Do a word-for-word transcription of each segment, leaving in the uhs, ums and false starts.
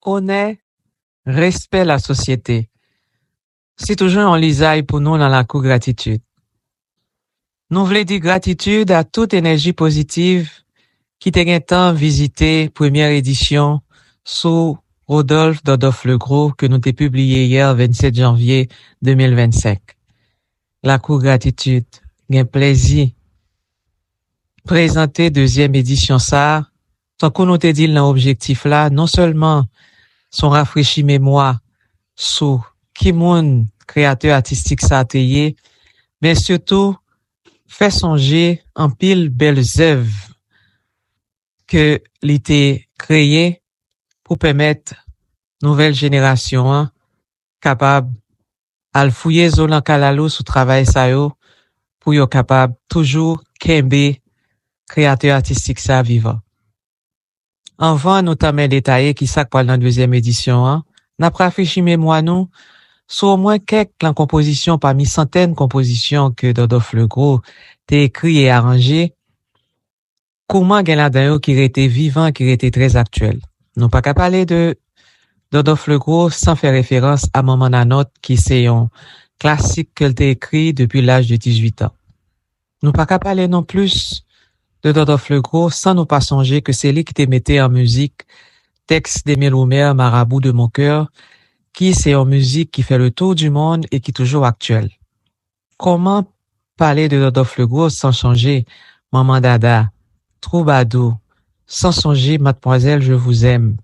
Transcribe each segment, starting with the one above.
Onè, respè lasosyete. Se toujou yon lizay pou nou nan lakou gratitid. Nou vle di gratitid a tout enèji pozitiv ki te gen tan vizite premyè edisyon sou Rodolphe Dòdòf Legros ke nou te pibliye yè vennsèt janvye de mil vennsenk. Lakou gratitid gen plezi prezante dezyèm edisyon sa a. Tankou nou te di l nan objektif la, non sèlman se yon rafrechi memwa sou ki moun kreyatè atistik sa a te ye, men sitou fè sonje anpil bèl zèv ke li te kreye pou pèmèt nouvèl jenerasyon an kapab al fouye zo nan kalalou sou travay sa yo pou yo kapab toujou kenbe kreyatè atistik sa a vivan. Anvan nou tanmen detaye ki sa k pral nan dezyèm edisyon an, n ap rafrechi memwa nou sou omwen kèk nan konpozisyon pami santèn konpozisyon ke Dòdòf Legros te ekri e aranje, kouman gen ladan yo ki rete vivan, ki rete trè aktyèl. Nou pa ka pale de Dòdòf Legros san fè referans a Manman Nanòt, ki se yon klasik ke l te ekri depi laj de dizuit an. Nou pa ka pale non plis de Dòdòf Legros san nou pa sonje ke se li ki te mete an mizik tèks d'Emile Roumer, Marabout de mon cœur, ki se yon mizik ki fè le tour du monde e ki toujou aktyèl. Kòman pale de Dòdòf Legros san sonje Manman Dada, Twoubadou, san sonje Mademoiselle je vous aime,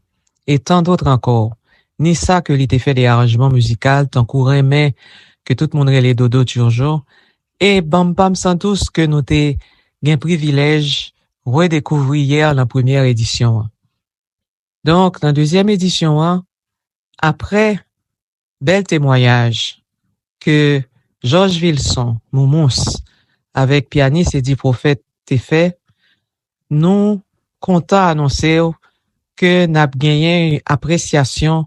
e tant d'autres encore, ni sa ke li te fè de aranjman mizikal tankou Renmen, ke tout moun rele Dodo Turgeon, e Banm Pam San Dous ke nou te gen privilèj redekouvri yè nan premyè edisyon an. Donk, nan dezyèm edisyon an, aprè bèl temwayaj ke Georges Wilson, Moumous, avèk pyanis Eddy Prophète te fè, nou kontan anonse w ke n ap genyen apresyasyon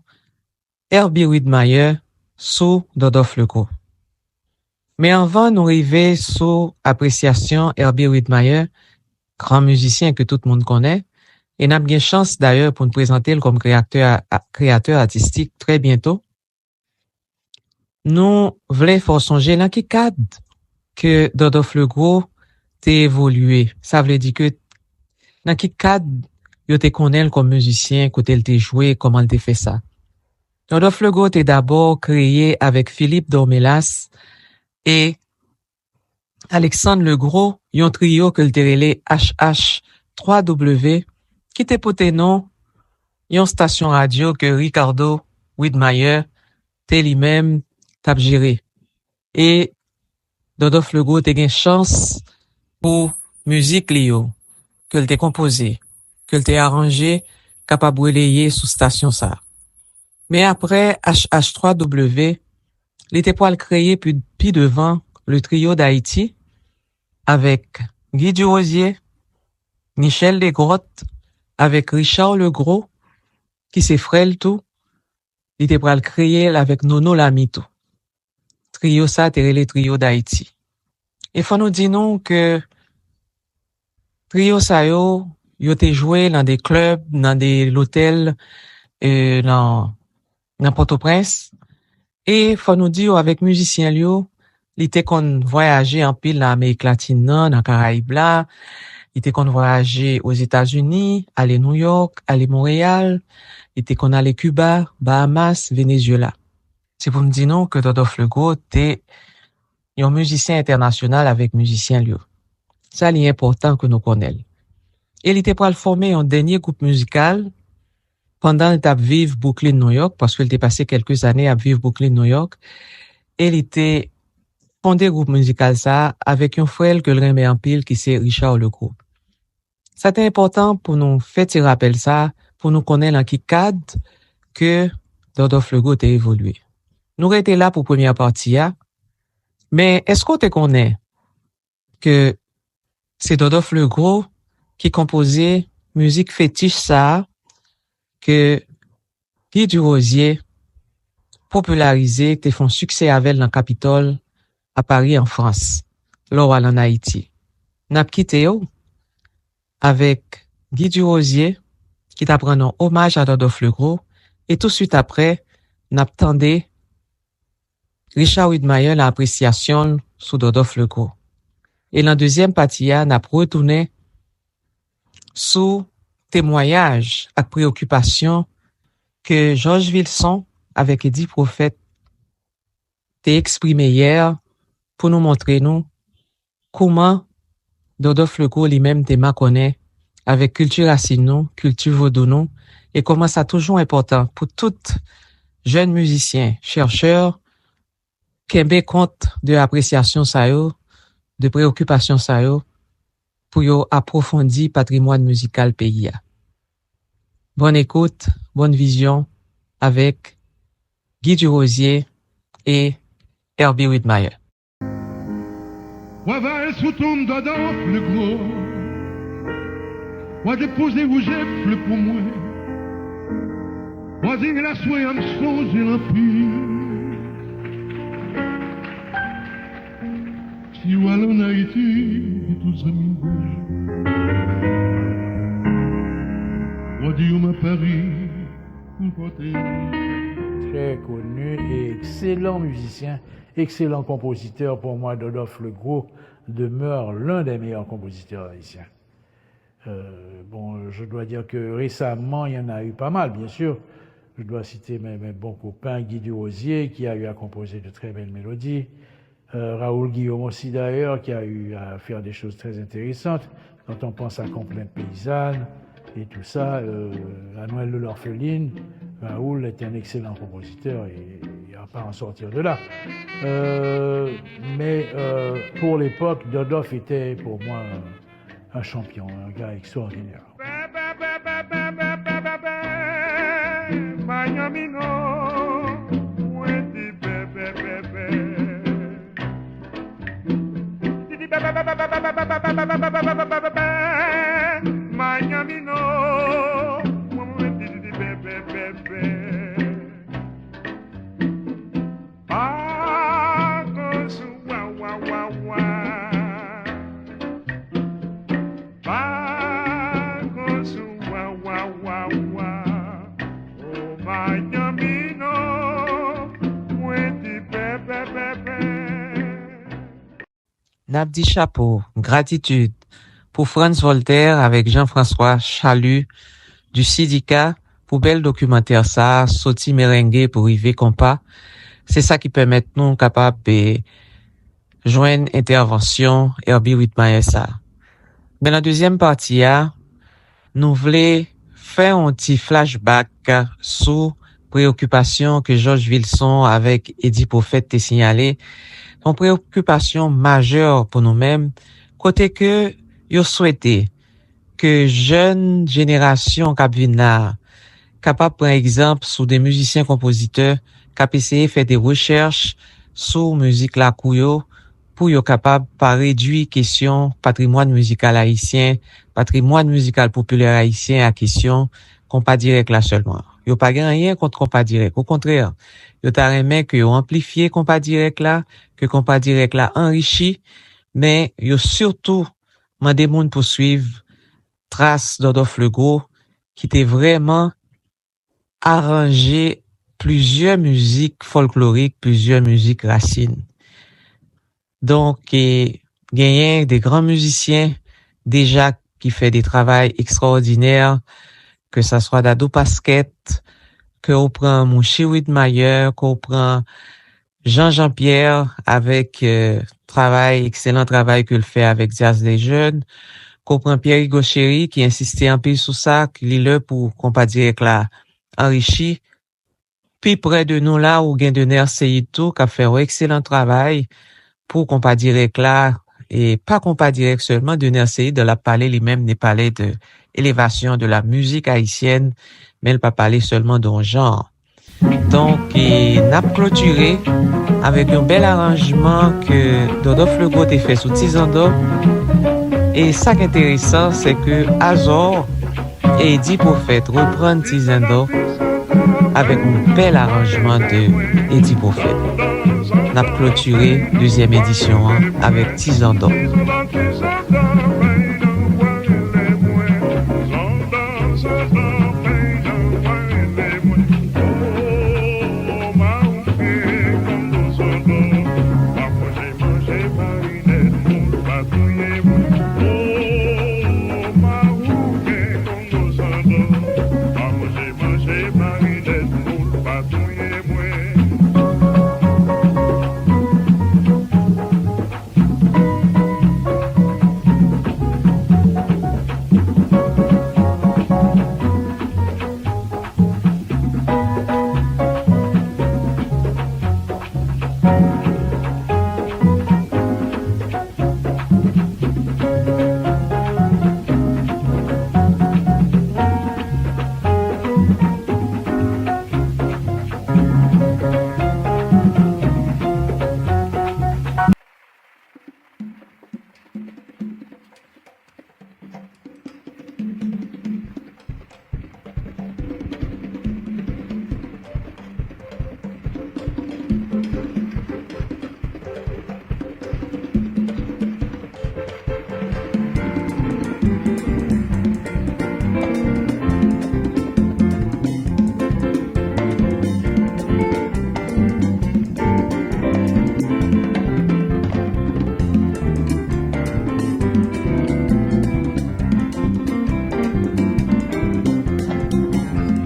Herbie Widmaier sou Dòdòf Legros. Men anvan nou rive sou apresyasyon Herbie Widmaier, gran mizisyen ke tout moun konnen, e n ap gen chans dayè pou n prezante l kòm kreyatè a-, a-, kreyatè atistik trè byento, nou vle fè w sonje nan ki kad ke Dòdòf Legros te evolye. Sa vle di ke nan ki kad yo te konnen l kòm mizisyen, kote l te jwe, kòman l te fè sa. Dòdòf Legros te dabò kreye avèk Philippe Dormelas e Alexandre Legros yon triyo ke l te rele H H twa W, ki te pote non yon stasyon radyo ke Ricardo Widmaier te li menm t ap jere. E Dòdòf Legros te gen chans pou mizik li yo, ke l te konpoze, ke l te aranje, kapab releye sou stasyon sa a. Men aprè H H twa W, li te pral kreye pi, pi devan le Trio d'Haïti avèk Guy Durosier, Michel Desgrottes, avèk Richard Legros, ki se frè l tou, li te pral kreye l avèk Nono Lamy tou. Triyo sa te rele Trio d'Haïti. E fò nou di nou ke triyo sa yo, yo te jwe nan de klèb, nan de lotèl, e, nan, nan Pòtoprens. E fò nou di yo, avèk mizisyen l yo, li te konn vwayaje anpil nan Amerik Latin nan, nan Karayib la. Li te konn vwayaje Ozetazini, ale Nouyòk, ale Monreyal. Li te konn ale Kiba, Bahamas, Venezyela. Se pou m di nou ke Dòdòf Legros te yon mizisyen entènasyonal avèk mizisyen l yo. Sa li enpòtan ke nou konnen l. E li te pral fòme yon dènye gwoup mizikal pandan l t ap viv Brooklyn, Nouyòk, paske l te pase kèlke zane ap viv Brooklyn, Nouyòk, e li te fonde gwoup mizikal sa a avèk yon frè l ke l renmen anpil, ki se Richard Legros. Sa te enpòtan pou nou fè ti rapèl sa a, pou nou konnen nan ki kad ke Dòdòf Legros te evolye. Nou rete la pou premyè pati a, men èske w te konnen ke se Dòdòf Legros ki konpoze mizik fetich sa a ke Guy Durosier popilarize, te fè yon siksè avè l nan Kapitòl, a Pari, an Frans, lè w al ann Ayiti. N ap kite w avèk Guy Durosier, ki t ap rann yon omaj a Dòdòf Legros, E touswit apre, n ap tande Richard Widmayer nan apresyasyon l sou Dòdòf Legwo. E nan dezyèm pati a, n ap retounen sou temwayaj ak preyokipasyon ke Jòj Vilson avèk Edi Pwofèt te eksprime yè pou nou montre nou kouman Dòdòf Legwo li menm te makònen avèk kilti rasin nou, kilti vodou nou, e kòman sa toujou enpòtan pou tout jèn mizisyen, chèchè, kenbe kont de apresyasyon sa yo, de preyokipasyon sa yo, pou yo apwofondi patrimwàn mizikal peyi a. Bòn ekout, bòn vizyon avèk Guy Durosier e Herbie Widmayer. W a vale sou tonm Dòdòf Legwo. W a depoze wouje fle pou mwen. W a di laswè a m sonje l anpil. Si w al ann Ayiti, di tout zanmi m bonjou. W a di yo m a Pari, m pote. Très connu et excellent musicien, excellent compositeur. Pour moi, Dodov Legros demeure l'un des meilleurs compositeurs haïtiens. Euh, bon, je dois dire que récemment, il y en a eu pas mal, bien sûr. Je dois citer mes, mes bons copains, Guy Durosier, qui a eu à composer de très belles mélodies. Euh, Raoul Guillaume aussi, d'ailleurs, qui a eu à faire des choses très intéressantes. Quand on pense à Complainte paysanne et tout ça, euh, La Noël de l'orpheline, Raoul était un excellent compositeur et, et à pas en sortir de là. Euh, mais euh, pour l'époque, Dodov était pour moi un, un champion, un gars extraordinaire. N ap di chapo, gratitid pou Frantz Voltaire avèk Jean-François Chalut du Sidika pou bèl dokimantè sa a, soti merenge pou rive konpa. Se sa ki pèmèt nou kapab jwenn entèvansyon Herbie Widmayer sa a. Men nan dezyèm pati a, nou vle fè yon ti flashback sou preyokipasyon ke Jòj Vilson avèk Edi Pwofèt te siyale, yon preyokipasyon majè pou nou menm, kote ke yo swete ke jèn jenerasyon k ap vin la a kapab pran egzanp sou de mizisyen konpozitè k ap eseye fè de rechèch sou mizik lakou yo, pou yo kapab pa redui kesyon patrimwàn mizikal ayisyen, patrimwàn mizikal popilè ayisyen a kesyon konpa dirèk la sèlman. Yo pa gen anyen kont konpa dirèk, okontrè, yo ta renmen ke yo anplifye konpa dirèk la, ke konpa dirèk la anrichi, men yo sitou mande moun pou swiv tras Dòdòf Legwo ki te vrèman aranje plizyè mizik fòlklorik, plizyè mizik rasin. Donk, genyen de gran mizisyen deja ki fè de travay ekstraòdinè, ke sa swa Dadou Pasquet, ke w pran Mouchi Widmayer, ke w pran Jean Jean Pierre avèk travay, ekselan travay ke l fè avèk Djaz Lejèn, ke w pran Pierre Hugo Chéry ki ensiste anpil sou sa, ki li lè pou konpa dirèk la anrichi. Pi prè de nou la, ou gen Dener Ceïd tou k ap fè yon ekselan travay pou konpa dirèk la, e pa konpa dirèk sèlman, Dener Ceïd l ap pale li menm, li pale de elevasyon de la mizik ayisyèn, men l pa pale sèlman de yon jan. Donk, e, n ap klotire avèk yon bèl aranjman ke Dòdòf Legwo te fè sou Ti Zandò. E sa k enteresan, se ke Azò e Edi Pwofèt reprann Ti Zandò avèk yon bèl aranjman de Edi Pwofèt. N ap klotire dezyèm edisyon an avèk Ti Zandò.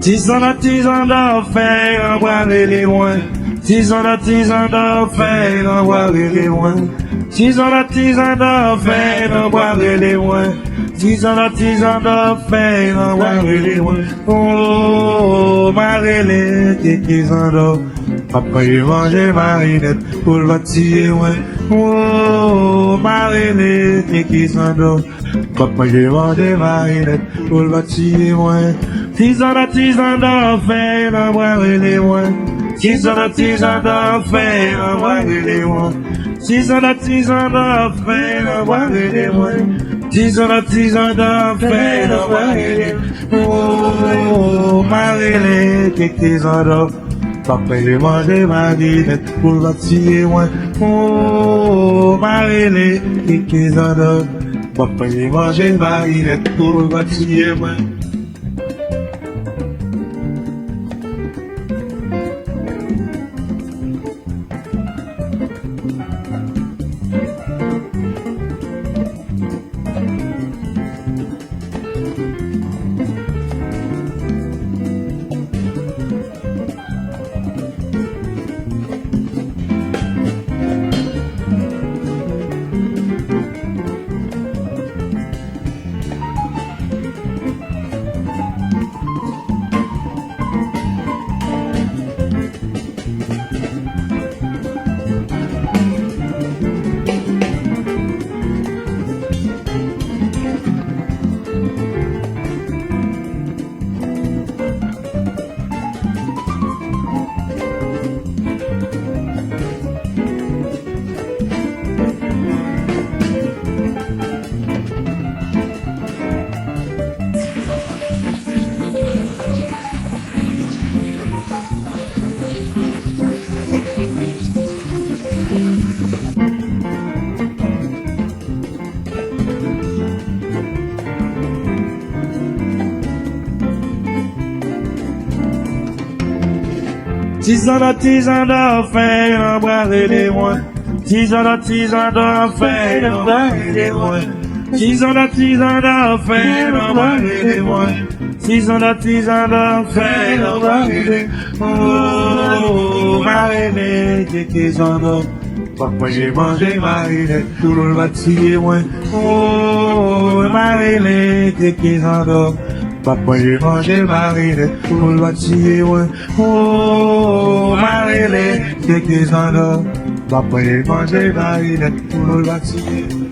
Ti zanda, ti zanda, fè yon bwa rele mwen. Ti zanda, ti zanda, fè yon bwa rele mwen. Ti zanda, ti zanda, fè yon bwa rele mwen. Ti zanda, ti zanda, fè yon bwa rele mwen. Oh, ma rele keke zanda. M ap manje manje marinèt pou l pa tiye mwen. Oh, ma rele keke zanda. M ap manje manje marinèt pou l pa tiye mwen. Ti zanda, ti zanda, fè yon bwa rele mwen. Ti zanda, ti zanda, fè yon bwa rele mwen. Ti zanda, ti zanda, fè yon bwa rele mwen. Ti zanda, ti zanda, fè yon bwa rele mwen. Oh, ma rele keke zanda. M ap manje manje marinèt pou l pa tiye mwen. Oh, ma rele keke zanda. M ap manje manje marinèt pou l pa tiye mwen. Ti zanda, ti zanda, fè yon bwa rele mwen. Ti zanda, ti zanda, fè yon bwa rele mwen. Ti zanda, ti zanda, fè yon bwa rele mwen. Ti zanda, ti zanda, fè yon bwa rele mwen. Oh, ma rele keke zanda. M ap manje manje marinèt pou l pa tiye mwen. Oh, ma rele keke zanda. M ap manje manje marinèt pou l pa tiye mwen. Oh, ma rele keke zanda. M ap manje manje marinèt pou l pa tiye mwen.